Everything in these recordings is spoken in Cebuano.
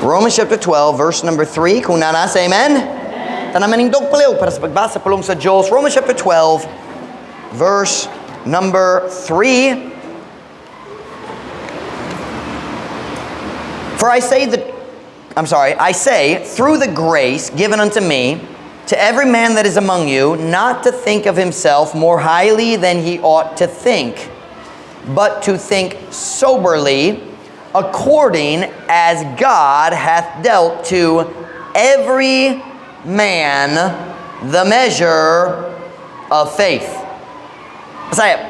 Romans chapter 12, verse number 3. Kung naa na, say amen. Tanan manindog palihog para sa pagbasa pulong sa Diyos. Romans chapter 12, verse number 3. For I say the, I'm sorry, I say, through the grace given unto me, to every man that is among you, not to think of himself more highly than he ought to think, but to think soberly, according as God hath dealt to every man the measure of faith. Bisaya,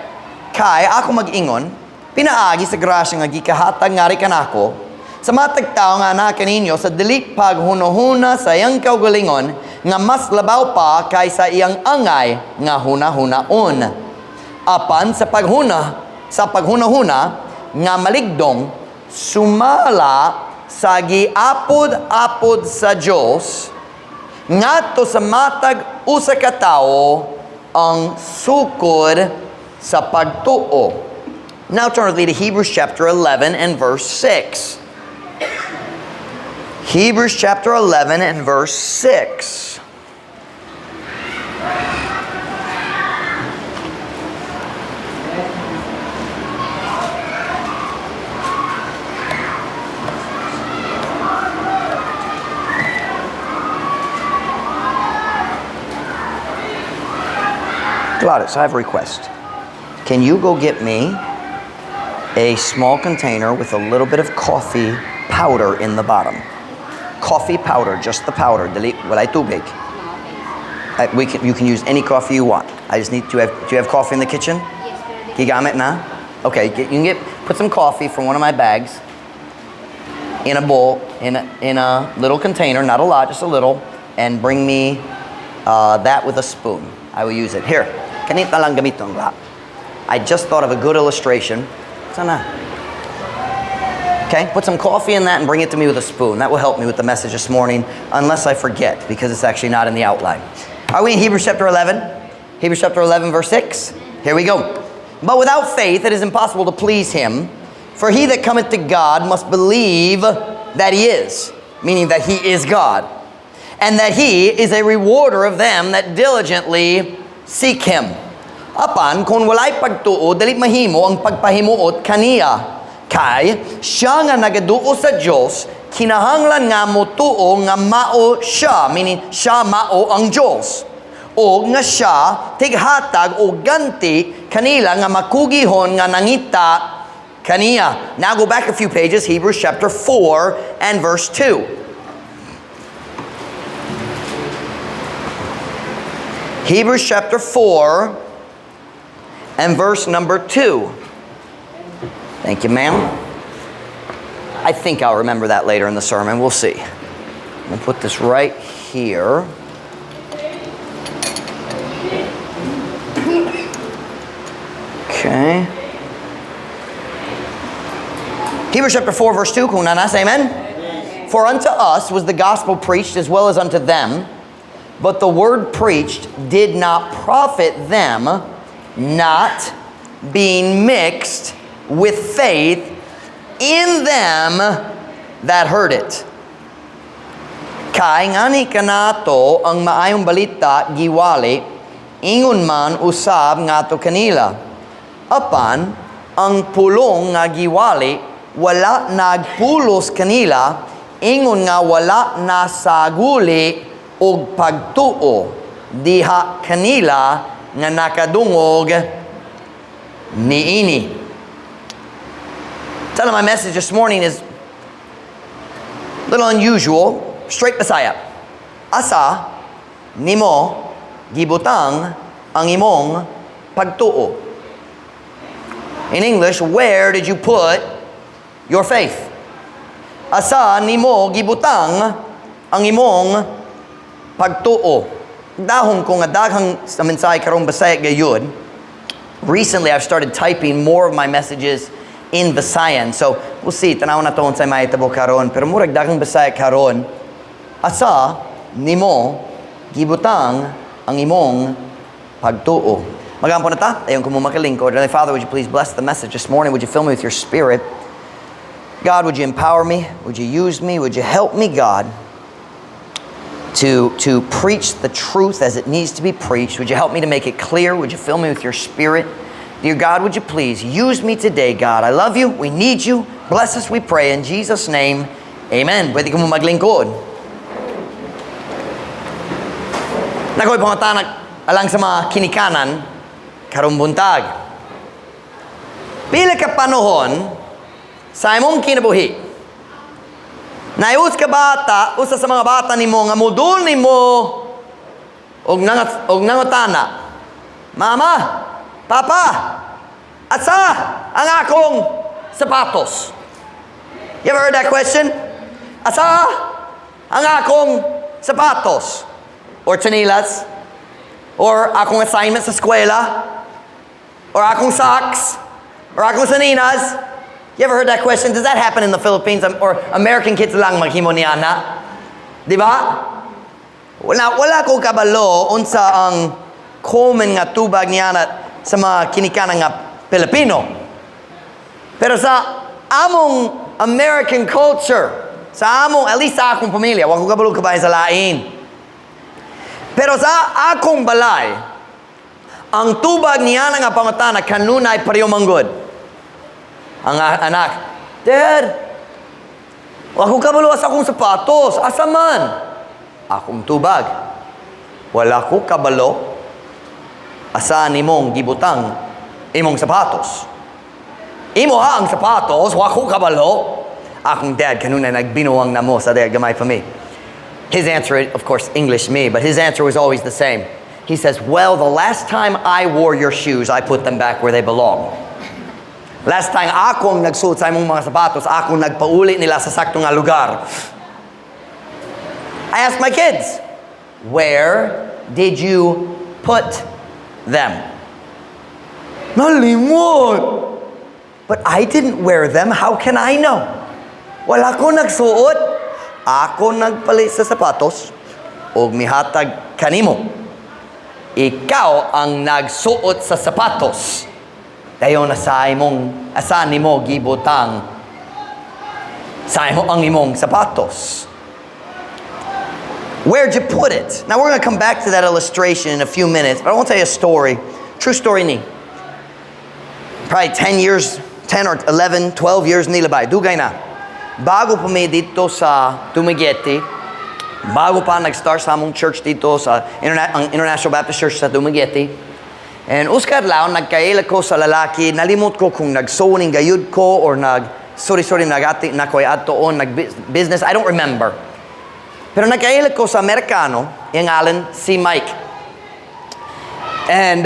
kay ako mag-ingon, pinaagi sa grasya nga gikahatag ngari kanako, sa matag tao nga naa kaninyo sa dili paghunuhuna sa iyang kaugalingon nga mas labaw pa kaysa iyang angay nga hunahunaon. Apan sa paghunahuna nga maligdong sumala sa giapod-apod sa Dios ngadto sa matag usa ka tawo ang sukod sa pagtuo. Now turn with me to Hebrews chapter 11 and verse 6. Hebrews chapter 11 and verse 6. Gladys, I have a request. Can you go get me a small container with a little bit of coffee powder in the bottom? Coffee powder, just the powder. Dili, walay tubig. You can use any coffee you want. I just need to have, do you have coffee in the kitchen? Yes, pero di Gigamit na? Okay, you can put some coffee from one of my bags in a bowl, in a little container, not a lot, just a little, and bring me that with a spoon. I will use it. Here, kani lang gamiton ba? I just thought of a good illustration. Sana. Okay, put some coffee in that and bring it to me with a spoon. That will help me with the message this morning, unless I forget, because it's actually not in the outline. Are we in Hebrews chapter 11? Hebrews chapter 11, verse 6. Here we go. But without faith it is impossible to please him, for he that cometh to God must believe that he is, meaning that he is God, and that he is a rewarder of them that diligently seek him. Apan, kung walay pagtuo, dili mahimo ang pagpahimuot kaniya. Kay, siya nga nagaduo sa Diyos, kinahanglan nga motuo nga mao siya, meaning siya mao ang Diyos. O nga siya tighatag o ganti kanila nga makugihon nga nangita kaniya. Now go back a few pages, Hebrews chapter 4 and verse 2. Hebrews chapter 4 and verse number 2. Thank you, ma'am. I think I'll remember that later in the sermon. We'll see. We'll put this right here. Okay. Hebrews chapter 4, verse 2. Kung naa na, say amen. Amen. For unto us was the gospel preached as well as unto them, but the word preached did not profit them, not being mixed with faith in them that heard it. Kay ngani kanato ang maayong balita giwali, ingon man usab ngadto kanila. Apan ang pulong nga giwali wala nagpulos kanila, ingon nga wala nasaguli og pagtuo diha kanila nga nakadungog niini. Title of my message this morning is a little unusual, straight Bisaya. Asa nimo gibutang ang imong pagtuo? In English, where did you put your faith? Asa nimo gibutang ang imong pagtuo? Dahong ko nga daghang sa mensahe karong Bisaya gayud. Recently, I've started typing more of my messages in Visayan. So, we'll see. Tanaw nato unsay mahitabo karon. Pero murag daghang Bisaya karon. Asa nimo gibutang ang imong pagtuo? Magampo na ta. Ayon ko mo makalingkod. Heavenly Father, would you please bless the message this morning? Would you fill me with your Spirit? God, would you empower me? Would you use me? Would you help me, God, to preach the truth as it needs to be preached? Would you help me to make it clear? Would you fill me with your Spirit? Dear God, would you please use me today, God? I love you. We need you. Bless us, we pray. In Jesus' name, amen. Pwede kamo maglingkod. Naa koy pangutana alang sa mga kinikanan karong buntag. Pila ka panahon sa imong kinabuhi, naay usa ka bata, usa sa mga bata nimo nga mudul nimo og nangutana, "Mama, Papa, asa ang akong sapatos?" You ever heard that question? "Asa ang akong sapatos?" Or tsinelas? Or akong assignment sa eskwela? Or akong socks? Or akong saninas? You ever heard that question? Does that happen in the Philippines? Or American kids lang maghimo niana? Di ba? Wala ko kabalo unsa ang common nga tubag niana sa mga kinikanan nga Pilipino. Pero sa among American culture, sa among, at least sa akong pamilya, wa ko kabalo kabahin sa lain. Pero sa akong balay, ang tubag niya nga pangutana kanunay pareho manggod. Ang anak, "Dad, wa ko kabalo sa akong sapatos. Asa man?" Akong tubag, "Wala ko kabalo asa nimong gibutang imong sapatos. Imo ha ang sapatos, wa ko kabalo." Akong dad kanunay nagbinuang na mo sa dad gamay pa mi. His answer, of course, English me, but his answer was always the same. He says, "Well, the last time I wore your shoes, I put them back where they belong." Last time akong nagsuot sa imong mga sapatos, akong nagpauli nila sa sakto nga lugar. I asked my kids, "Where did you put them?" "Nalimot." "But I didn't wear them. How can I know? Wala ko nagsuot." "Ako nagpalit sa sapatos og mihatag kanimo. Ikaw ang nagsuot sa sapatos. Dayon asa imong asa nimo gibutang sa imo ang imong sapatos? Where'd you put it?" Now we're going to come back to that illustration in a few minutes, but I want to tell you a story. True story ni. Probably 10 years, 10 or 11, 12 years nilabay. Dugay na. Bago pa mi didto sa Dumaguete, bago pa nag-start sa among church didto sa ang International Baptist Church sa Dumaguete. And usa ka adlaw, nagkaila ko sa lalaki, nalimot ko kung nag-zoning gayud ko or nag, sorry, sorry, nagati na ko adtoon, nag-business, I don't remember. Pero nagkaila ko sa Amerikano, iyang ngalan si Mike. And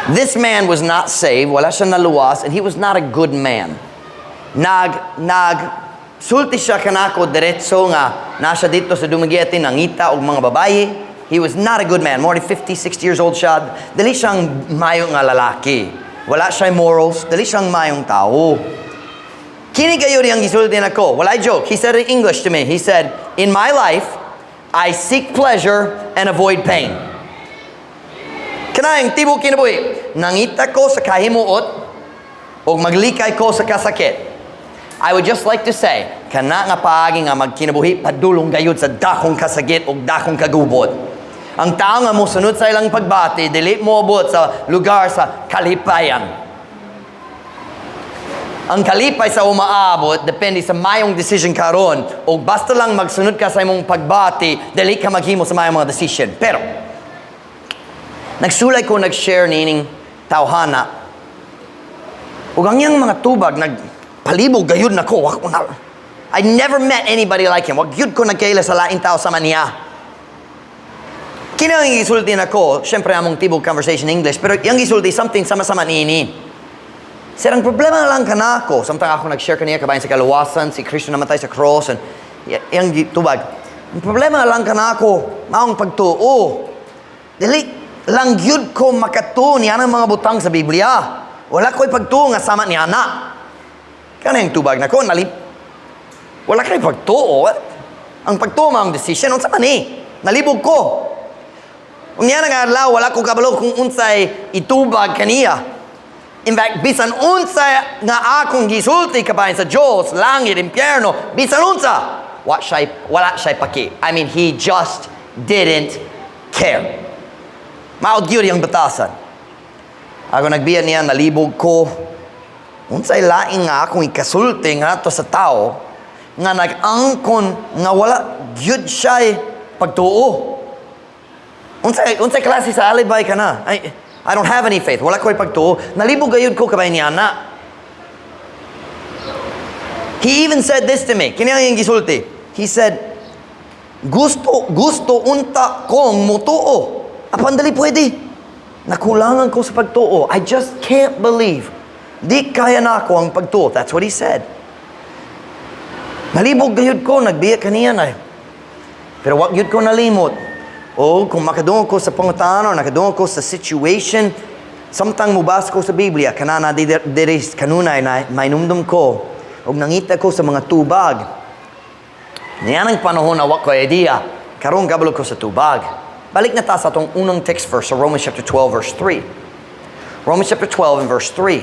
this man was not saved, wala siya naluwas, and he was not a good man. Nag sulti siya kanako diretso nga nasa didto sa Dumaguete, nangita og mga babaye. He was not a good man. More than 50, 60 years old siya. Dili siyang mayo nga lalaki. Wala siya morals. Dili siyang mayong tao. Kini gayud ang gisulti nako. Wala joke. He said it in English to me. He said, "In my life, I seek pleasure and avoid pain." Kanang tibok kinabuhi. Nangita ko sa kahimuot o maglikay ko sa kasakit. I would just like to say, kana nga paagi nga magkinabuhi padulong gayud sa dakong kasakit o dakong kagubot. Ang tao nga mosunod sa ilang pagbati, dili moabot sa lugar sa kalipayan. Ang kalipay sa umaabot, depende sa mayong decision karon o basta lang magsunod ka sa imong pagbati, dili ka maghimo sa mayong mga decision. Pero, nagsulay ko nag-share nining tawhana. Ug ang iyang mga tubag, nagpalibog gayud nako. Wa ko na, I never met anybody like him. Wa gyud ko nagkaila sa laing tao sama niya. Kini ang gisulti nako, syempre among tibok conversation English, pero iyang gisulti something sama-sama niini. Sir, ang problema lang kanako, samtang ako nag-share kaniya kabahin sa kaluwasan, si Kristo namatay sa cross, and iyang tubag, "Ang problema lang kanako, maong pagtuo. Dili lang gyud ko makatuo niya ng mga butang sa Biblia. Wala ko'y pagtuo nga sama niya na." Kanang tubag nako, nalip, "Wala kay pagtuo. Ang pagtuo maong decision, unsa man ni? Nalibog ko." Unya nga adlaw, wala ko kabalo kung unsay itubag kaniya. In fact, bisan unsa nga akong gisulti kabahin sa Diyos, langit, impyerno, bisan unsa, wala siya paki. I mean, he just didn't care. Maod gyud yung batasan. Ako nagbiya niya, nalibog ko. Unsay laing nga akong ikasulti nga to sa tao, nga nag-angkon nga wala gyud siya'y pagtuo. Unsay klase sa alibay ka na? I don't have any faith. Wala ko'y pagtuo. Nalibog gayud ko kabay niya na. He even said this to me. Kini ang iyang gisulti. He said, "Gusto unta kong mutuo. Apan dili pwede. Nakulangan ko sa pagtuo. I just can't believe. Di kaya na ako ang pagtuo." That's what he said. Nalibog gayud ko, nagbiya kaniya na. Pero wa gyud ko nalimot. O kung makadungog ko sa pangutana or nakadungog ko sa situation, samtang mubasa ko sa Biblia, kanana diri kanunay na mainumdum ko, ug nangita ko sa mga tubag. Niyan ang panahon na wa ko idea, karon kabalo ko sa tubag. Balik na ta sa atong unang text verse sa Romans chapter 12 verse 3. Romans chapter 12 and verse 3.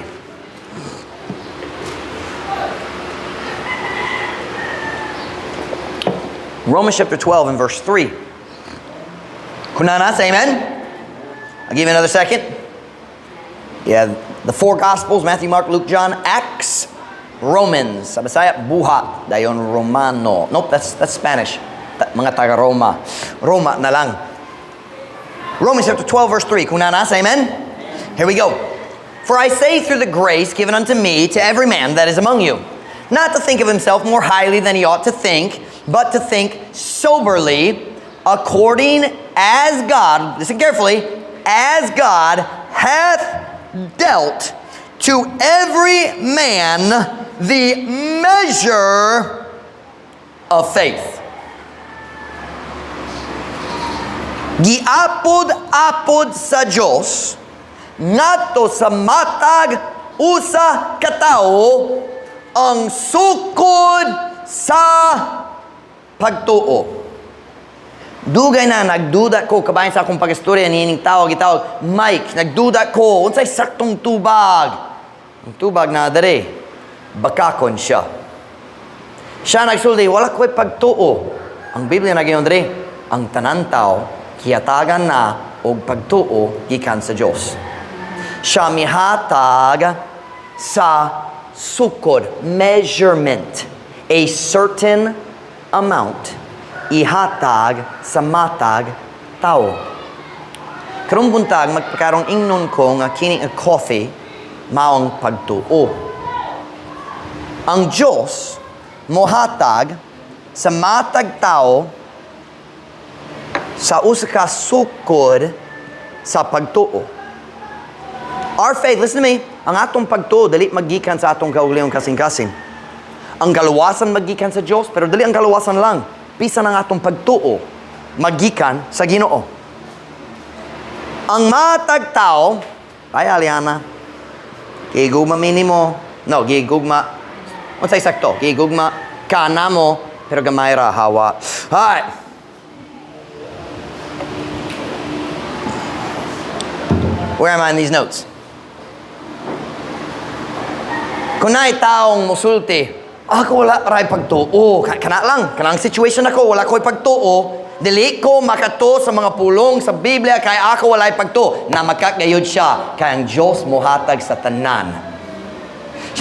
Romans chapter 12 and verse 3. Kunana, say amen. I'll give you another second. Yeah, the four Gospels, Matthew, Mark, Luke, John, Acts, Romans. Sa Bisaya, buhat. Dayon Romano. Nope, that's Spanish. Mga taga Roma. Roma na lang. Romans chapter 12, verse 3. Kunana, say amen. Here we go. "For I say through the grace given unto me to every man that is among you, not to think of himself more highly than he ought to think, but to think soberly, according as God," listen carefully, "as God hath dealt to every man the measure of faith." Giapod-apod sa Diyos ngadto sa matag usa ka tawo ang sukod sa pagtuo. Dugay na nagduda ko kabahin sa akong pag-istorya niining tao gitawag Mike, nagduda ko unsay saktong tubag. Ang tubag na dere, bakakon siya. Siya nagsulti, "Wala ko'y pagtuo." Ang Biblia nagyon dere, ang tanan tao gihatagan na og pagtuo gikan sa Dios. Siya mihatag sa sukod, measurement, a certain amount, ihatag sa matag tao. Karong buntag, magpakarong ingnon ko nga kini nga coffee maong pagtuo. Ang Diyos mohatag sa matag tao sa usa ka sukod sa pagtuo. Our faith, listen to me, ang atong pagtuo dili maggikan sa atong kaugalingong kasing-kasing. Ang kaluwasan maggikan sa Diyos, pero dili ang kaluwasan lang. Bisan ang atong pagtuo maggikan sa Ginoo. Ang matag tao, ay Aliana, gigugma minimo, no, gigugma, unsay sakto, gigugma ka namo, pero gamay ra hawa. Alright. Where am I in these notes? Kung naay taong musulti, "Ako wala ray pagtuo. Kana lang, kanang situation ako, wala ko'y pagtuo. Dili ko makatuo sa mga pulong sa Biblia kay ako walay pagtuo." Na makakagayod siya kay ang Diyos mohatag sa tanan.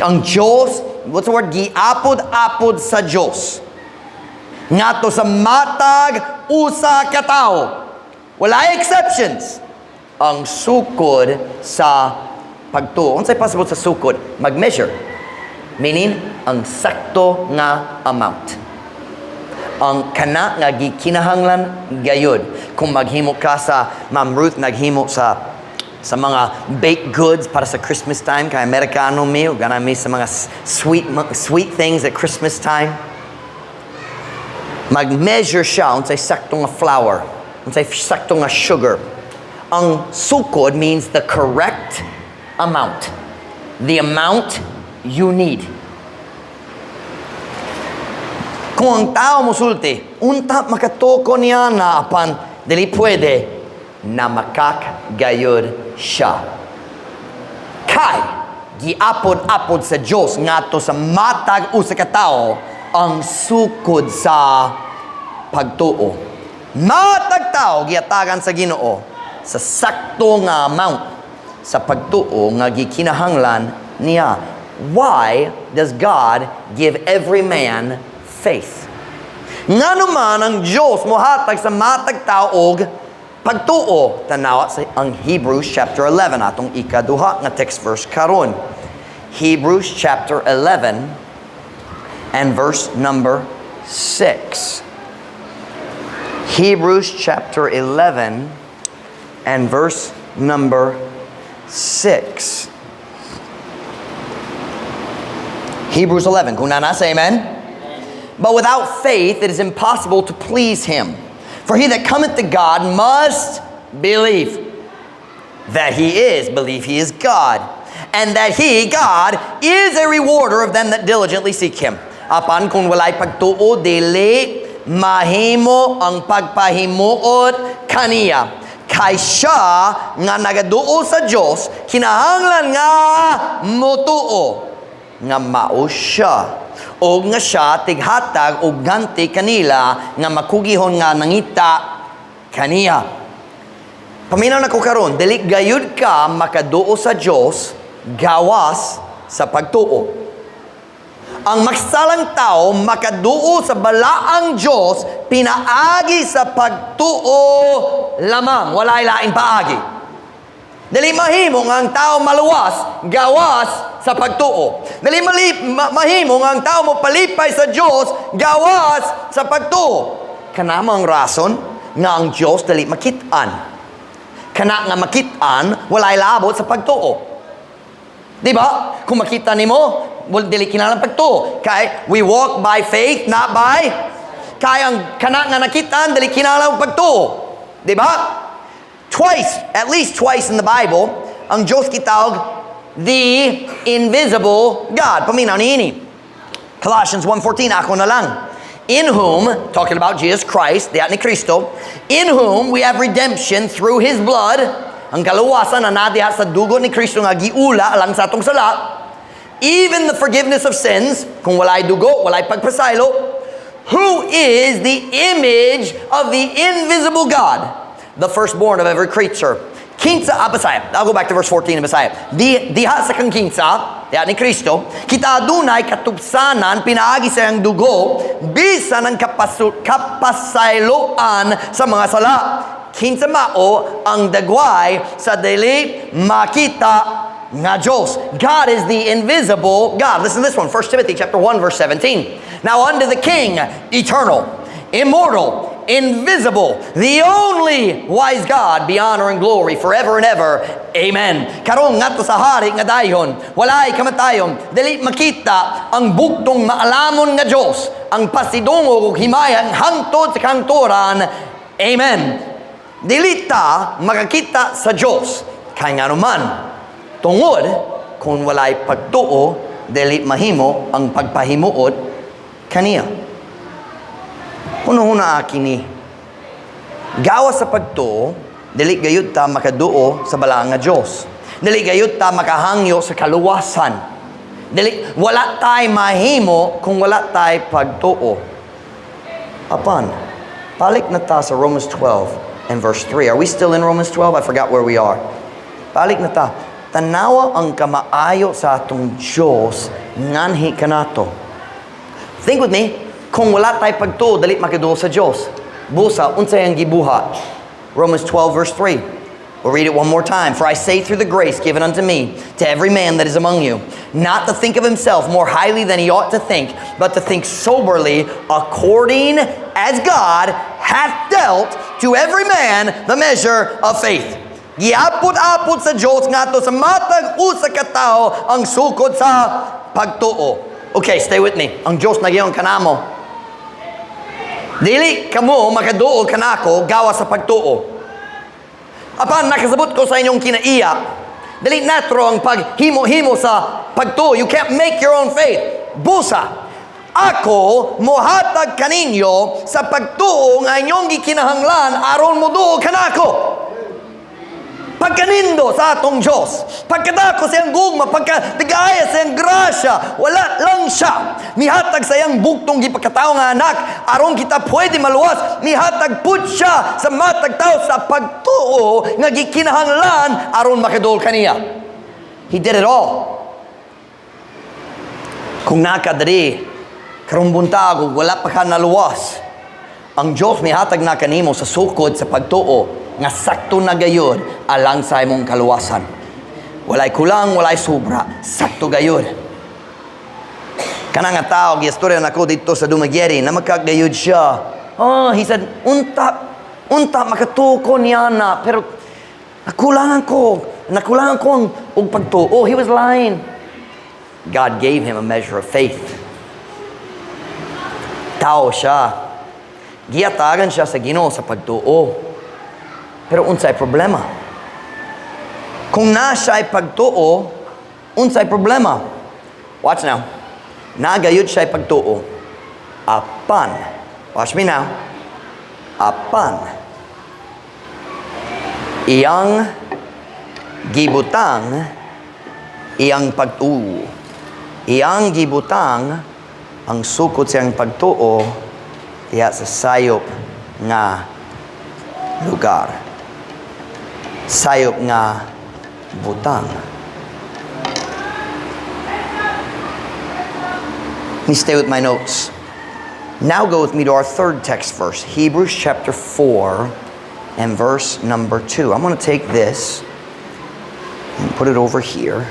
Ang Diyos, what's the word? Giapod-apod sa Diyos ngadto sa matag usa ka tawo. Wala exceptions. Ang sukod sa pagtuo. Unsay pasabot sa sukod? Mag-measure. Meaning, ang sakto nga amount. Ang kana nga gikinahanglan gayud. Kung maghimo ka sa, Ma'am Ruth naghimo sa mga baked goods para sa Christmas time, kay Amerikano mi, ug gana mi sa mga sweet things at Christmas time. Mag-measure siya unsay sakto nga flour, unsay sakto nga sugar. Ang sukod means the correct amount. The amount you need. Kung ang tao mosulti, "Unta makatuo ko niya na apan dili pwede," na makakgayod siya. Kay, Giapod-apod sa Dios ngadto sa matag usa ka tawo ang sukod sa pagtuo. Matag tao giatagan sa Ginoo sa sakto nga amount sa pagtuo nga gikinahanglan niya. Why does God give every man faith? Ngano man ang Diyos mohatag sa matag tao og pagtuo? Tanawa sa ang Hebrews chapter 11, atong ikaduha nga text verse karon. Hebrews chapter 11 and verse number 6. Hebrews chapter 11 and verse number 6. Hebrews 11. Kung naa na, say amen. "But without faith it is impossible to please him. For he that cometh to God must believe that he is, believe he is God, and that he, God, is a rewarder of them that diligently seek him." Apan kung walay pagtuo, dili mahimo ang pagpahimuot kaniya. Kay siya nga nagaduol sa Dios kinahanglan nga motuo nga mao siya og nga siya tighatag og ganti kanila nga makugihon nga nangita kaniya. Paminaw nako karon, dili gayud ka makaduo sa Dios gawas sa pagtuo. Ang maksalang tao makaduo sa balaang Dios pinaagi sa pagtuo lamang, walay laing paagi. Dili mahimo nga ang tao maluwas gawas sa pagtuo. Dili mahimo nga ang tao mo palipay sa Dios gawas sa pagtuo. Kana ang rason nga ang Dios dili makit-an. Kana nga makit-an, walay labot sa pagtuo. Di ba? Kung makita nimo, well, dili kinahanglan pagtuo. Kay we walk by faith, not by, kay ang kana nga nakit-an dili kinahanglan pagtuo. Di ba? Twice, at least twice in the Bible, ang Diyos gitawag the invisible God. Paminaw niini. Colossians 1:14, ako na lang. "In whom," talking about Jesus Christ, diha ni Kristo, "in whom we have redemption through His blood," ang kaluwasan na nadiha sa dugo ni Kristo nga giula alang sa atong sala, "even the forgiveness of sins," kung walay dugo, walay pagpasaylo, "who is the image of the invisible God, the firstborn of every creature." Kinsa, ah, Bisaya. I'll go back to verse 14 in Bisaya. Diha sa kang kinsa, diha ni Kristo, kita adunay katupsanan pinaagi sa iyang dugo, bisan ang kapasayloan sa mga sala. Kinsa mao ang dagway sa dili makita nga Diyos. God is the invisible God. Listen to this one. 1 Timothy chapter 1 verse 17. "Now unto the King, eternal, immortal, invisible, the only wise God, be honor and glory forever and ever. Amen." Karon ngadto sa hari nga dayon, walay kamatayon, dili makita, ang bugtong maalamon nga Dios, ang pasidungog ug himayang hangtod sa kahangturan. Amen. Dili ta makakita sa Dios kay ngano man? Tungod kung walay pagtuo, dili mahimo ang pagpahimuot kaniya. Hunahuna kini. Gawas sa pagtuo, dili gayud ta makaduo sa balaang nga Dios. Dili gayud ta makahangyo sa kaluwasan. Dili, wala tay mahimo kung wala tay pagtuo. Apan, balik na ta sa Romans 12 and verse 3. Are we still in Romans 12? I forgot where we are. Balik na ta. Tanawa ang kamaayo sa atong Diyos nganhi kanato. Think with me, kung wala tay pagtuo, dili makaduo sa Diyos. Busa, unsay ang gibuhat? Romans 12 verse 3. We'll read it one more time. "For I say through the grace given unto me, to every man that is among you, not to think of himself more highly than he ought to think, but to think soberly, according as God hath dealt to every man the measure of faith." Giapod-apod sa Diyos ngadto sa matag usa ka tawo ang sukod sa pagtuo. Okay, stay with me. Ang Diyos nagyayon kanamo. Dili kamo makaduo kanako gawas sa pagtuo. Apan nakasabot ko sa inyong kinaiya. Dili natro ang paghimo-himo sa pagtuo. You can't make your own faith. Busa, ako mohatag kaninyo sa pagtuo nga inyong gikinahanglan aron moduo kanako. Pagkanindo sa atong Diyos, pagkadako sa iyang gugma, pagkatigaya sa iyang grasya, wala lang siya. Mihatag sa iyang bugtong gipakatao nga anak, aron kita pwede maluwas, mihatag pud siya sa matag tao sa pagtuo nga gikinahanglan aron makadol kaniya. He did it all. Kung naa ka diri, karong buntag, ug wala pa ka naluwas, ang Diyos mihatag na kanimo sa sukod sa pagtuo nga sakto na gayud alang sa imong kaluwasan. Walay kulang, walay sobra, sakto gayud. Kana nga tao, giistorya nako dito sa Dumaguete, na makagayud siya. Oh, he said, "Unta, unta makatuo ko niya na, pero nakulangan ko ang og pagtuo." He was lying. God gave him a measure of faith. Tao siya. Gihatagan siya sa Ginoo sa pagtuo. Pero unsay problema? Kung naa siya'y pagtuo, unsay problema? Watch now. Naa gayud siya'y pagtuo. Apan, watch me now. Apan, iyang gibutang iyang pagtuo. Iyang gibutang ang sukod siyang pagtuo diha sa sayop nga lugar. Sayop nga butang. Let me stay with my notes. Now go with me to our third text verse, Hebrews chapter 4 and verse number 2. I'm going to take this and put it over here.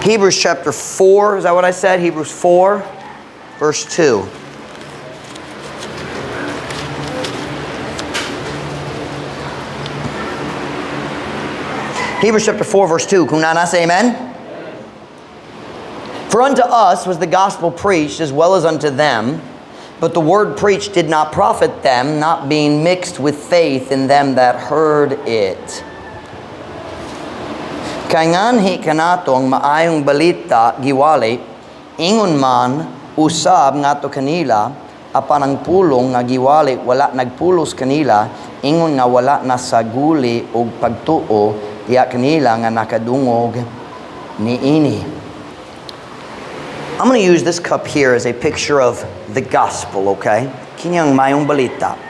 Hebrews chapter 4, is that what I said? Hebrews 4, verse 2. Hebrews chapter 4, verse 2. Kung naa na, say amen. For unto us was the gospel preached as well as unto them, but the word preached did not profit them, not being mixed with faith in them that heard it. Kay nganhi kanato ang maayong balita giwali, ingon man usab ngadto kanila, apan ang pulong nga giwali wala nagpulos kanila, ingon nga wala nasaguli og pagtuo diha kanila nga nakadungog niini. I'm going to use this cup here as a picture of the gospel, okay? Kini ang maayong balita.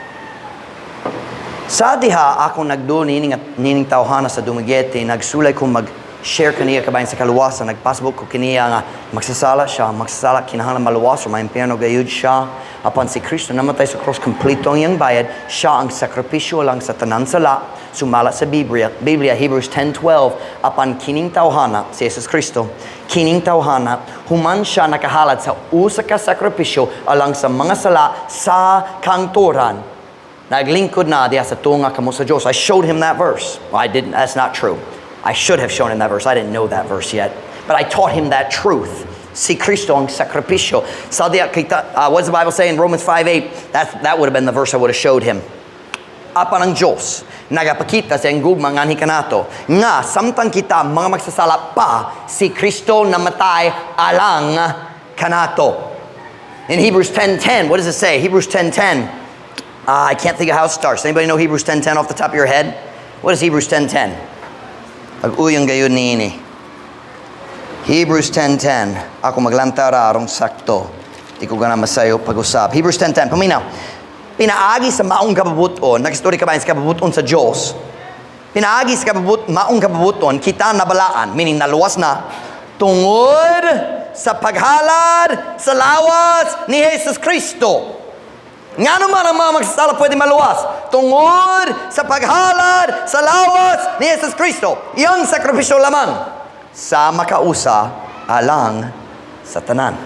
Sa diha ako nagduol nining tawhana sa Dumaguete, nagsulay ko mag-share kaniya kabahin sa kaluwasan, nagpasabot ko kaniya nga magsasala siya, magsasala kinahanglan maluwas or maimpierno gayud siya. Apan si Kristo namatay sa cross, kompleto ang iyang bayad, siya ang sakripisyo lang sa tanan sala, sumala sa Biblia, Hebrews 10:12, apan kining tawhana, si Jesus Kristo, kining tawhana, human siya nakahalad sa usa ka sakripisyo alang sa mga sala sa kangturan. Naglingkod na diha sa tunga kamo sa Diyos. I showed him that verse. Well, I didn't. That's not true. I should have shown him that verse. I didn't know that verse yet. But I taught him that truth. Si Kristo ang sakripisyo. Sa diha kita, what does the Bible say in Romans 5:8? That would have been the verse I would have showed him. Apan ang Diyos nagapakita sa iyang gugma nganhi kanato nga samtang kita mga magsasala pa, si Kristo namatay alang kanato. In Hebrews 10:10, what does it say? Hebrews 10:10. I can't think of how it starts. Anybody know Hebrews 10:10 off the top of your head? What is Hebrews 10:10? Pag-uyong gayud niini. Hebrews 10:10. Ako maglantaw ra arong sakto. Di ko gana masayo pag-usap. Hebrews 10:10. Paminaw. Pinaagi sa maong kabubuton, nag-story ka ba sa kabubuton sa Diyos? Pinaagi sa maong kabubuton, kita nabalaan, meaning naluwas na, tungod sa paghalad sa lawas ni Jesus Kristo. Ngano man ang mga magsasala pwede maluwas? Tungod sa paghalad sa lawas ni Jesus Kristo. Iyang sakripisyo lamang sa makausa alang sa tanan.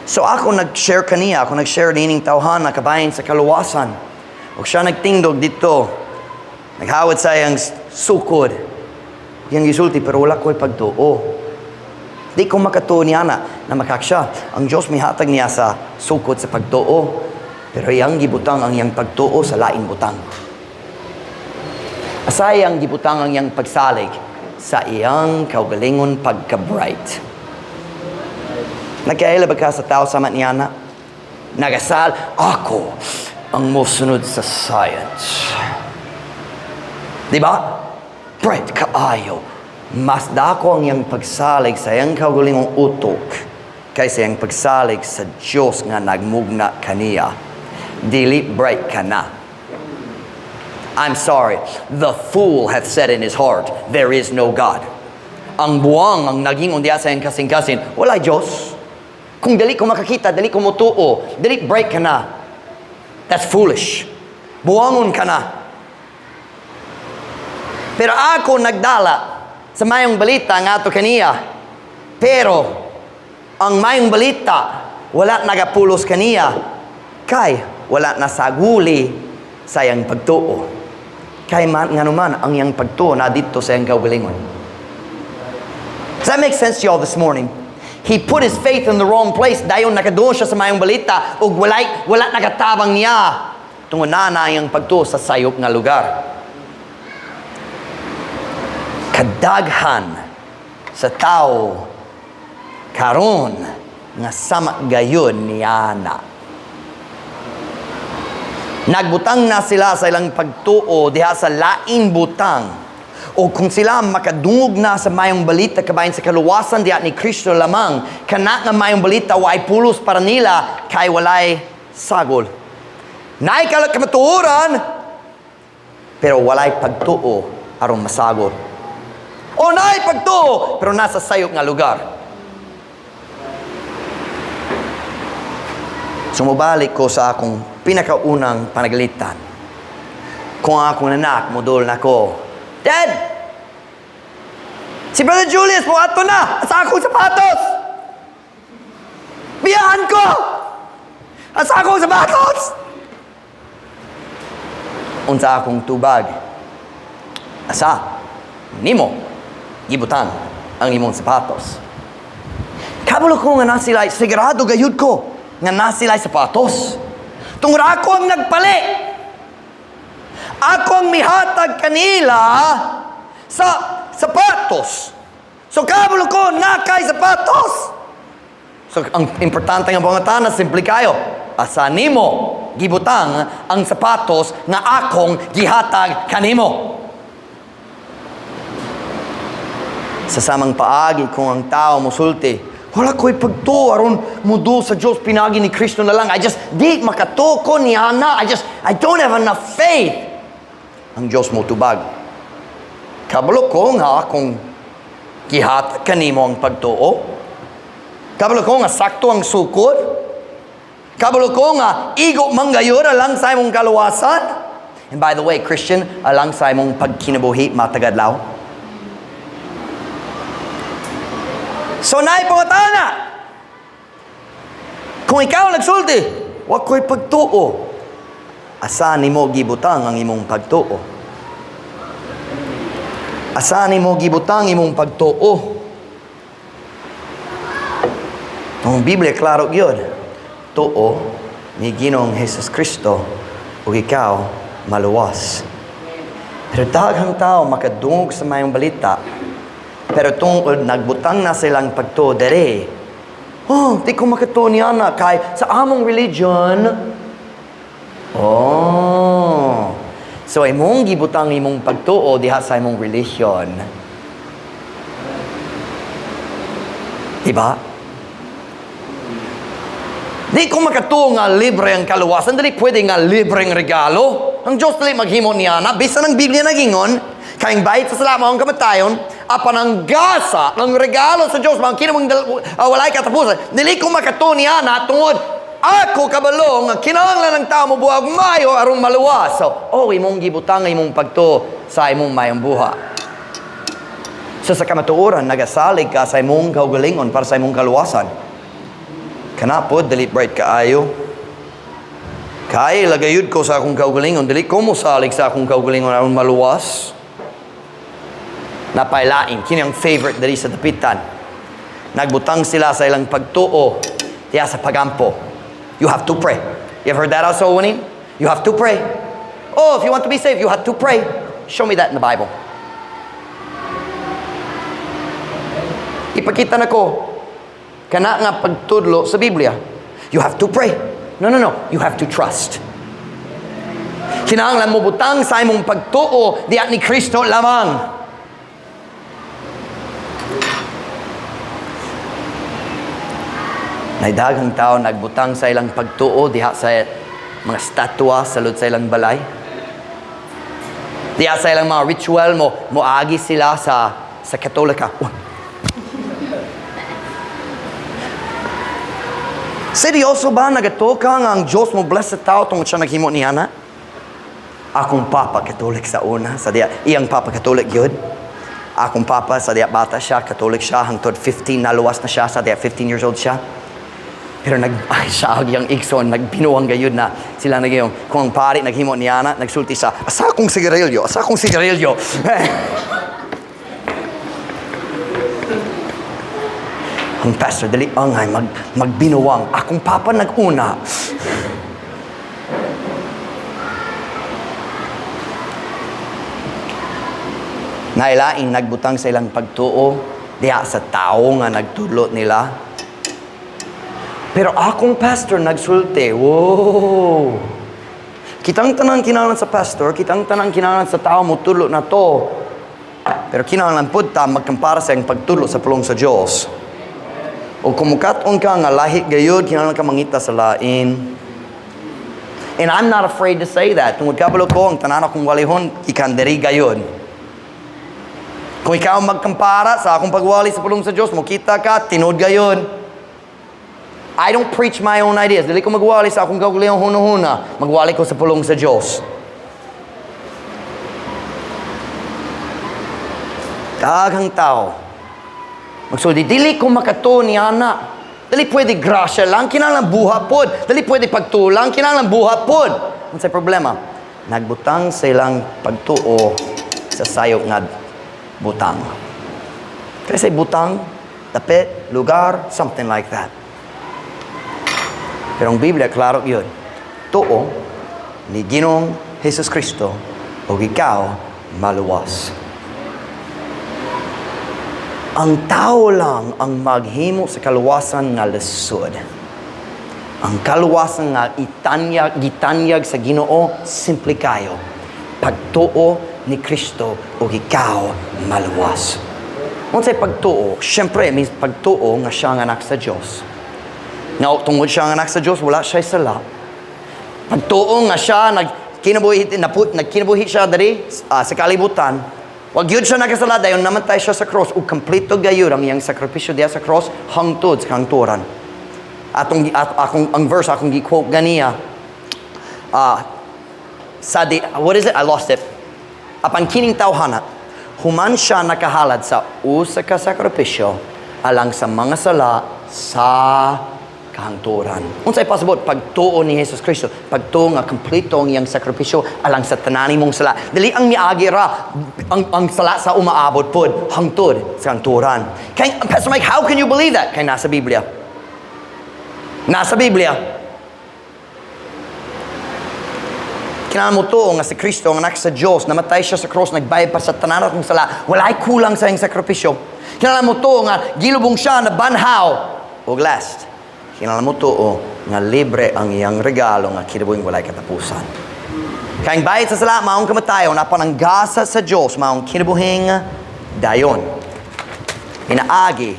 So ako nag-share kaniya, ako nag-share nining tawhana kabahin sa kaluwasan. Ug siya nagtindog dito. Naghawat sa iyang sukod. Iyang gisulti, pero wala ko'y pagtuo. Di ko makatuo niya na, na makaksya. Ang Diyos mihatag niya sa sukod sa pagtuo. Pero iyang gibutang ang iyang pagtuo sa lain butang. Asa iyang gibutang ang iyang pagsalig sa iyang kaugalingon pagka-bright. Nagkaila ba ka sa tao sama niana? Nagasal, "Ako ang mosunod sa science." Di ba? Bright kaayo. Mas dako ang iyang pagsalig sa iyang kaugalingong utok kaysa iyang pagsalig sa Diyos nga nagmugna kaniya. Dili bright ka na. I'm sorry. The fool hath said in his heart, "There is no God." Ang buwang ang nag-ingon diya sa iyang kasing-kasing, "Walay Diyos. Kung dili ko makakita, dili ko motuo, dili bright ka na." That's foolish. Buwangon ka na. Pero ako nagdala sa mayong balita nga ato kaniya. Pero ang mayong balita wala nagapulos kaniya kay wala nasaguli sa iyang pagtuo. Kay man nganuman ang iyang pagtuo na didto sa iyang kaugalingon. Does that make sense to y'all this morning? He put his faith in the wrong place. Dayon nakaduol siya sa mayong balita ug wala nagatabang niya. Tungod na na iyang pagtuo sa sayop nga lugar. Kadaghan sa tao karon nga sama gayon niana. Nagbutang na sila sa ilang pagtuo diha sa lain butang. O kung sila makadungog na sa mayong balita kabahin sa kaluwasan diha ni Kristo lamang, kana nga mayong balita way pulos para nila kay walay sagol. Naay kamatuoran, pero walay pagtuo aron masagol. O naay pagtuo, pero nasa sayop nga lugar. Sumubalik ko sa akong pinakaunang panagalitan. Kung akong anak, modol na ko, "Dad! Si Brother Julius, mo-adto na! Sa akong sapatos! Biyahan ko! Sa akong sapatos!" Unsa akong tubag? "Asa nimo gibutang ang imong sapatos?" Kabalo ko nga na sila, sigurado gayud ko nga na sila sapatos. Tungod ako ang nagpali. Ako ang mihatag kanila sa sapatos. So kabalo ko na kay sapatos. So ang importante nga pangutana, simple kayo. Asa nimo gibutang ang sapatos nga akong gihatag kanimo? Sa samang paagi, kung ang tao musulti, "Wala ko'y pagtuo aron muduol sa Diyos, pinagi ni Kristo na lang. I just, di makatuo ko niana. I don't have enough faith." Ang Diyos mo tubag, "Kabalo ko nga akong gihatag kanimo ang pagtuo. Kabalo ko nga sakto ang sukod. Kabalo ko nga igo manggayod alang sa imong kaluwasan." And by the way, Christian, alang sa imong pagkinabuhi matag adlaw. So naay pangutana. Kung ikaw nagsulti, "Wa ko'y pagtuo." Asa nimo gibutang ang imong pagtuo? Asa nimo gibutang imong pagtuo? Ang Biblia klaro gyud. Tuo ni Ginoong Jesus Kristo ug ikaw maluwas. Pero daghang tao makadungog sa mayong balita, pero tungod nagbutang na silang pagtuo dere. "Oh, di ko makatuo niya na kay sa among religion." Oh. So imong gibutang imong pagtuo diha sa imong religion. Diba? Di ko makatuo nga libre ang kaluwasan, dili pwede nga libre ang regalo. Ang Diyos dili maghimo niya na, bisan ang Biblia nagingon, kay ang bayad sa sala mao ang kamatayon, apan ang gasa, ang regalo sa Diyos, mga kinamang walay katapusan. Dili ko makatuo niya na tungod ako kabalo nga kinahanglan ng tao mobuhat maayo aron maluwas. So, oh, imong gibutang ang imong pagtuo sa imong mayong buha. So sa kamatuoran, nagasalig ka sa imong kaugalingon para sa imong kaluwasan. Kana pod, dili bright kaayo. Kay lagayud ko sa akong kaugalingon, dili ko mosalig sa akong kaugalingon aron maluwas. Napailain, kini ang favorite diri sa dapitan. Nagbutang sila sa ilang pagtuo diya sa pagampo. You have to pray. You ever heard that also, Winnie? You have to pray. Oh, if you want to be saved, you have to pray. Show me that in the Bible. Ipakita na ko. Kana nga pagtudlo sa Biblia. You have to pray. No. You have to trust. Kinahanglan mo butang sa imong pagtuo diha ni Kristo lamang. Nay daghang tao nagbutang sa ilang pagtuo diha sa mga statwa sa lud sa ilang balay. Diha sa ilang mga ritual mo moagi sila sa Katolika. Oh. Seryoso ba nagatuo ka nga ang Diyos mo bless sa tao tungod siya naghimo niya na? Akong papa Katolik sa una, sa diya, iyang papa Katolik yun. Akong papa sa diya bata siya, Katolik siya, hangtod 15, naluwas na siya, sa diya 15 years old siya. Pero nag, ay, siya ang iyang igsoon, nagbinuang gayud na sila nagyong, kung ang pari naghimo niya na, nagsulti sa, asa akong sigarilyo, asa akong sigarilyo. Ang pastor, dali angay, magbinuang. Akong papa nag-una. Nailaing nagbutang sa ilang pagtuo, diha sa tao nga nagtudlo nila. Pero akong pastor nagsulti, wow! Kitang tanang kinahanglan sa pastor, kitang tanang kinahanglan sa tao mo tudlo na to. Pero kinahanglan pud ta magkampara sa iyang pagtudlo sa pulong sa Dios. O kung mukat-on ka nga lahi gayud, kinahanglan ka mangita sa lain. And I'm not afraid to say that. Tungod kabalo ko, ang tanan akong walihon, ikan diri gayud. Kung ikaw magkampara sa akong pagwali sa pulong sa Dios, mokita ka, tinuod gayud. I don't preach my own ideas. Dili ko magwali sa akong kaugalingong hunahuna. Magwali ko sa pulong sa Dios. Daghang tao magsulti, dili ko makatuo ni ana. Dili pwede grasya lang, kinahanglan buhat pod. Dili pwede pagtuo lang, kinahanglan buhat pod. Unsay problema? Nagbutang sa ilang pagtuo sa sayop nga butang. Kasi butang, dapit, lugar, something like that. Pero ang Biblia, klaro yun. Tuo ni Ginoong Jesus Kristo o ikaw maluwas. Ang tao lang ang maghimo sa kaluwasan nga lisod. Ang kaluwasan nga gitanyag sa Ginoo, simple kayo. Pagtuo ni Kristo o ikaw maluwas. Unsay pagtuo? Siyempre, may pagtuo nga siya ang anak sa Diyos. Nga tungod siya ang anak sa Diyos, wala siya sala. Pagtuo nga siya, nagkinabuhi siya diri sa kalibutan. Wag yun siya nakasala, dayon namatay siya sa cross, ug kompleto gayud ang iyang sakripisyo diya sa cross, hangtod sa kahangturan. Ang verse akong gi-quote ganiya, sa di, what is it? I lost it. Apan kining tawhana, human siya nakahalad sa usa ka sakripisyo alang sa mga sala sa kahangturan. Unsay pasabot? Pagtuo ni Jesus Kristo, pagtuo nga kompleto ang iyang sakripisyo alang sa tanan nimong sala. Dili ang miagi ra ang sala sa umaabot pod hangtod sa kahangturan. Kay Pastor Mike, how can you believe that? Kay nasa Biblia. Nasa Biblia. Kinahanglan mo tuo nga si Kristo ang anak sa Dios, namatay siya sa cross, nagbayad pa sa tanan akong sala, walay kulang sa iyang sakripisyo. Kinahanglan mo tuo nga gilubong siya na banhaw. Ug last, kinahanglan mo tuo nga libre ang iyang regalo nga kinabuhing walay katapusan. Kay ang bayad sa sala maong kamatayon, apan ang gasa sa Dios maong kinabuhing dayon. Inaagi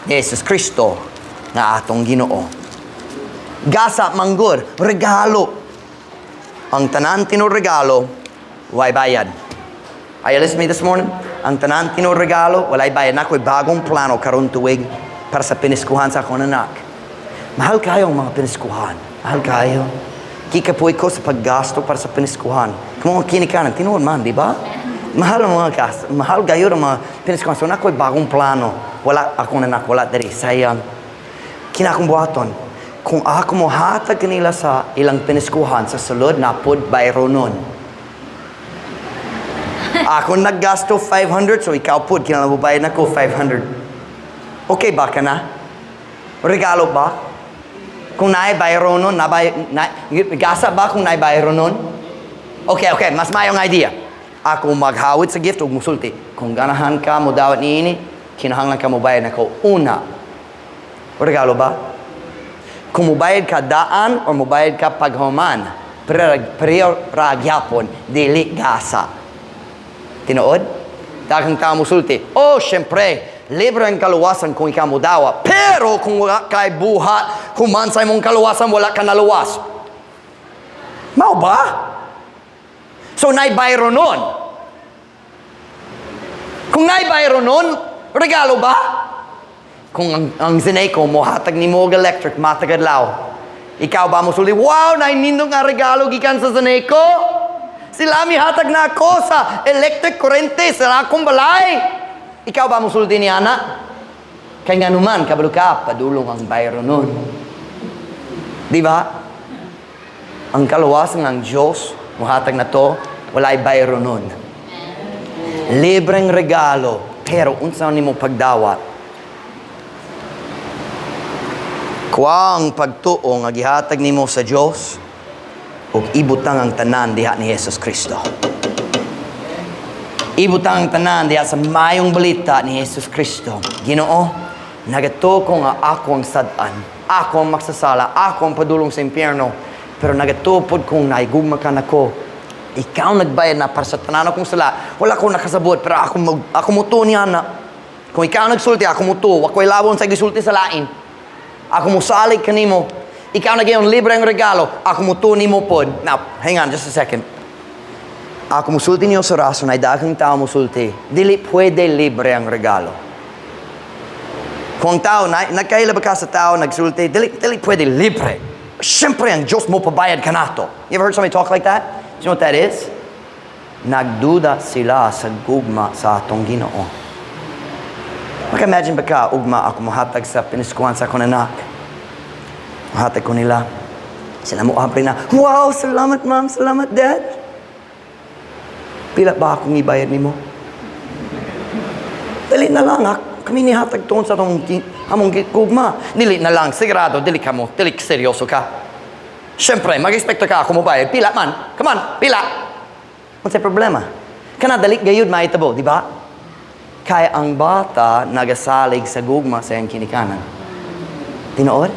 ni Jesus Kristo nga atong Ginoo. Gasa manggod, regalo. Ang tanan tinuod regalo, way bayad. Are you listening to me this morning? Ang tanan tinuod regalo, walay bayad. Nako'y bagong plano karon tuig para sa piniskuhan sa akong anak. Mahal kayo ang mga piniskuhan. Mahal kayo. Kikapoy ko sa paggasto para sa piniskuhan. Kung mga kinikanan, tinuod man, di ba? Mahal ang mga gasto. Mahal kayo ang mga piniskuhan. So nako'y bagong plano. Wala akong anak, wala diri. Sayang. Kinakong buhaton. Kung ako mohatag kanila sa ilang piniskuhan sa sulod, napod bayro nun. Ako naggasto 500, so ikaw pod, kinahanglan mo bayad nako 500. Okay ba ka na? Regalo ba? Kung naay bayro nun, gasa ba kung naay bayro nun? Okay, mas mayong idea. Ako maghawid sa gift ug musulti. Kung ganahan ka mo dawat niini, kinahanglan ka mo bayad nako una. Regalo ba? Kung mubayad ka daan or mubayad ka paghuman, pero ra gyapon, dili gasa. Tinuod? Daghang tao musulti, "Oh, syempre, libre ang kaluwasan kung ikaw mudawa. Pero kung wala kay buhat, human sa imong kaluwasan, wala ka naluwas." Mao ba? So, naay bayro nun. Kung naay bayro nun, regalo ba? Kung ang Zeneko mohatag nimo og electric matag adlaw, ikaw ba mosulti, "Wow, naay nindot nga regalo gikan sa Zeneko? Sila mihatag na ako sa electric kurente sa akong balay"? Ikaw ba musulti ni ana? Kay nga naman, kabalo ka, padulong ang bayro nun. Di ba? Ang kaluwasan ng Diyos, muhatag na to, walay bayro nun. Libreng regalo, pero unsa nimo pagdawat? Kuha ang pagtuo nga gihatag nimo sa Dios ug ibutang ang tanan diha ni Jesus Kristo. Ibutang ang tanan diha sa mayong balita ni Jesus Kristo. "Ginoo, nagatuo ko nga ako ang sad-an, ako ang magsasala, ako ang padulong sa impyerno, pero nagatuo pod kong naigugma ka nako. Ikaw nagbayad na para sa tanan akong sala. Wala ko nakasabot, pero ako mutuo niya na. Kung ikaw nagsulti, ako mutuo. Wa ko'y labon sa gisulti sa lain. Ako musalig kanimo. Ikaw nagayon libre ang regalo. Ako mutuo nimo pod." Now, hang on just a second. Ako musulti niyo sa rason ay daghang tao musulti, dili pwede libre ang regalo. Kung ang tao, nagkaila ba ka sa tao, nagsulti, "Dili pwede libre. Siyempre, ang Diyos mo pabayad ka nato." You ever heard somebody talk like that? Do you know what that is? Nagduda sila sa gugma sa atong Ginoo. Maka-imagine ba ka, ugma ako muhatag sa piniskuhan sa akong anak. Muhatag ko nila. Sila mo abri na, "Wow, salamat Ma'am, salamat Dad. Pila ba akong ibayad nimo?" Dali na lang, ha? Kami nihatag tuon sa atong among gugma. "Dili na lang, sigurado, dili ka mo, dili seryoso ka. Siyempre, mag-expect ka ako mo bayad. Pila man? Come on, pila." Unsay problema? Kana dali gayud mahitabo, di ba? Kaya ang bata nagasalig sa gugma sa iyang kinikanan. Tinuod?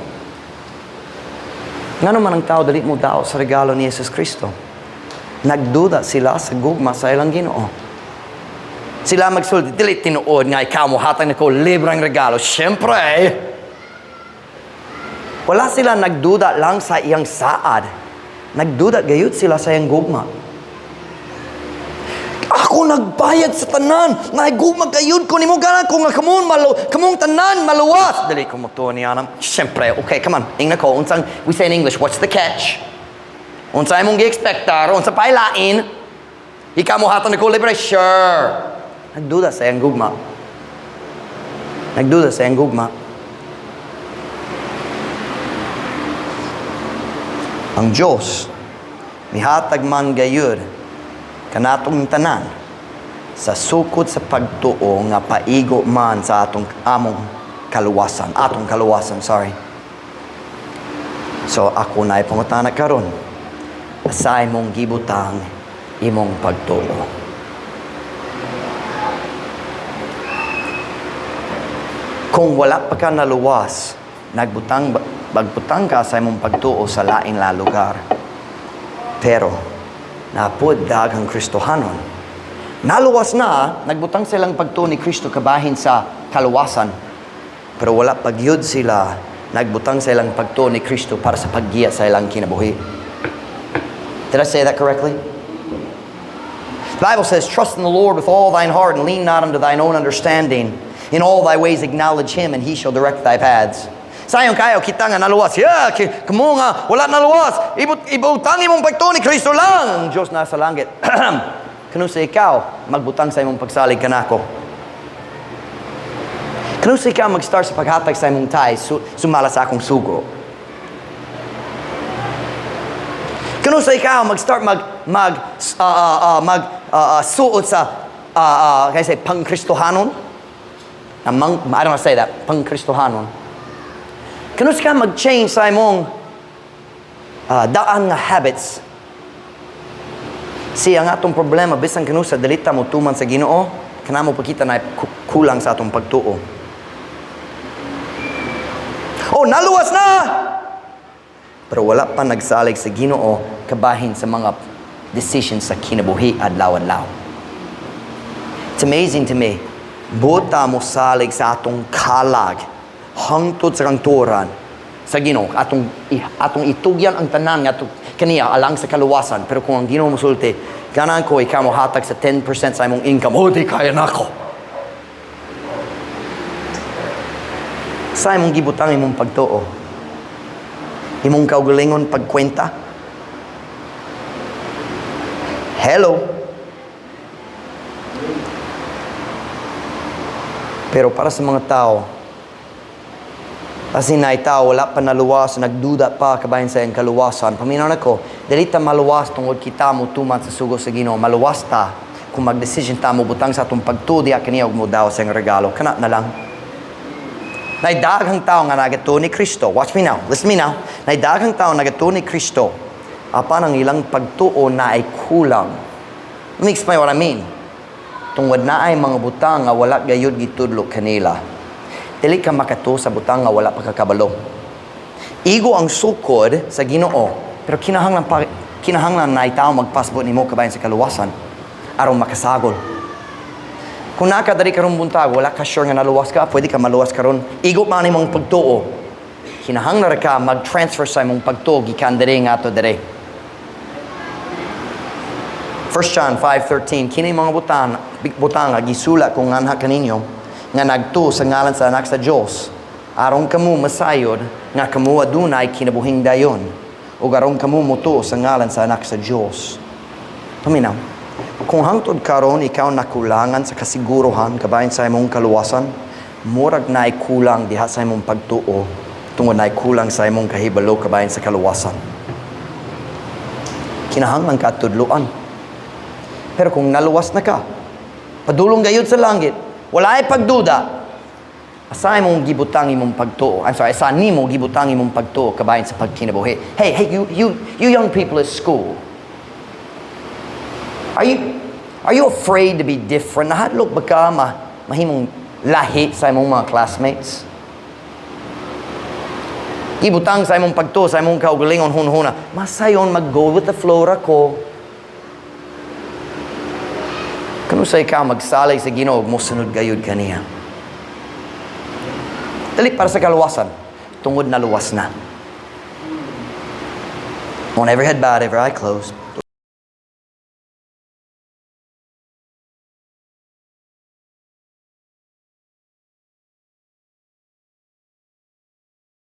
Ngano man ang tao dali mo dao sa regalo ni Jesus Kristo? Nagduda sila sa gugma sa ilang Ginoo. Sila magsulti, "Dili tinuod nga ikaw mo hatag nako libreng regalo. Siyempre." Wala sila nagduda lang sa iyang saad. Nagduda gayud sila sa iyang gugma. "Ako nagbayad sa tanan. Nahigugma gayud ko nimo, gana ko nga kamong tanan maluwas." Dili ko mutuo niya na. Siyempre, okay, come on. Ingna ko, unsang, we say in English, what's the catch? Unsa imong gi-expectar? Unsa pa'y lain? Ikaw mo hatag nako libre? Sure. Nagduda sa iyang gugma. Nagduda sa iyang gugma. Ang Diyos, mihatag man gayud kanatong tanan sa sukod sa pagtuo nga paigo man sa atong among kaluwasan, atong kaluwasan, sorry. So ako na pangutana karon, asa imong gibutang imong pagtuo? Kung wala pa ka naluwas, nagbutang ka sa imong pagtuo sa laing la lugar. Pero napud daghang Kristohanon. Naluwas na, nagbutang silang pagtuo ni Kristo kabahin sa kaluwasan. Pero wala pa gyud sila nagbutang sa ilang pagtuo ni Kristo para sa paggiya sa ilang kinabuhi. Did I say that correctly? The Bible says, "Trust in the Lord with all thine heart and lean not unto thine own understanding. In all thy ways acknowledge Him and He shall direct thy paths." Sayon kayo, kita nga naluwas. Yeah, kamo nga, wala naluwas. Ibutang imong pagtuo ni Kristo lang. Ang Diyos nasa langit. Kano sa ikaw, magbutang sa imong pagsalig kanako? Kano sa ikaw mag-start sa paghatag sa imong tithe, sumala sa akong sugo? Kano sa ikaw mag-start mag suot sa, can I say, pang-Kristohanon? I don't want to say that, pang-Kristohanon. Kano sa ikaw mag-change sa imong daan nga habits? Siya nga atong problema, bisan kano sa dalita mo tuman sa Ginoo, kanamo pakita na kulang sa atong pagtuo. Oh, naluwas na! Pero wala pa nagsalig sa Ginoo kabahin sa mga decisions sa kinabuhi adlaw-adlaw. It's amazing to me. Buot ta mo salig sa atong kalag hangtod sa kangturan sa Ginoo, atong itugyan ang tanan nga kaniya alang sa kaluwasan. Pero kung ang Ginoo mosulti, "Ganahan ko ikaw mo hatag sa 10% sa imong income," "Oh, di kaya nako." Sa imong gibutang imong pagtuo? Imong kaugalingon pagkwenta? Hello? Pero para sa mga tao, kasi na tao, wala pa naluwas, nagduda pa kabahin sa iyang kaluwasan. Paminaw nako, dili ta maluwas tungod kita mo tuman sa sugo sa Ginoo. Maluwas ta kung mag-decision ta mo butang sa atong pagtuo diha kaniya ug mo daw sa iyang regalo. Kana na lang. Nay daghang tao nga nagatuo ni Kristo. Watch me now. Listen me now. Nay daghang tao nagatuo ni Kristo. Apan ang ilang pagtuo na ay kulang. Let me explain what I mean. Tungod na ay mga butang nga wala gayud gitudlo kanila. Dili ka makatuo sa butang nga wala pa kakabalo. Igo ang sukod sa Ginoo, pero kinahanglan na tao magpasbot nimo kabahin sa kaluwasan aron makasagol. Kung naa ka diri karong buntag, wala ka sure nga naluwas ka, pwede ka maluwas karon. Igo man imong pagtuo. Kinahanglan ra ka mag-transfer sa imong pagtuo gikan diri ngadto diri. 1 John 5:13, "Kini mga butanga gisulat ko nganha kaninyo nga nagtuo sa ngalan sa Anak sa Dios, aron kamo masayod nga kamo adunay kinabuhing dayon ug aron kamo motuo sa ngalan sa Anak sa Dios." Paminaw. Kung hangtod karon ikaw nakulangan sa kasigurohan kabahin sa imong kaluwasan, murag naay kulang diha sa imong pagtuo tungod naay kulang sa imong kahibalo kabahin sa kaluwasan. Kinahanglan ka tudloan. Pero kung naluwas na ka, padulong gayud sa langit, wala ay pagduda, asa imong gibutang imong pagtuo? I'm sorry, asa nimo gibutang imong pagtuo kabahin sa pagkinabuhi? Hey, hey, you young people at school, are you afraid to be different? Nahadlok ba ka mahimong lahi sa imong mga classmates? Gibutang sa imong pagtuo, sa imong kaugalingon hunhuna, "Masayon mag-go with the flow ra ko." Kanusay ka magsalig sa Ginoo ug mosunod gayud kaniya? Dili para sa kaluwasan, tungod naluwas na. On every head bowed, every eye closed.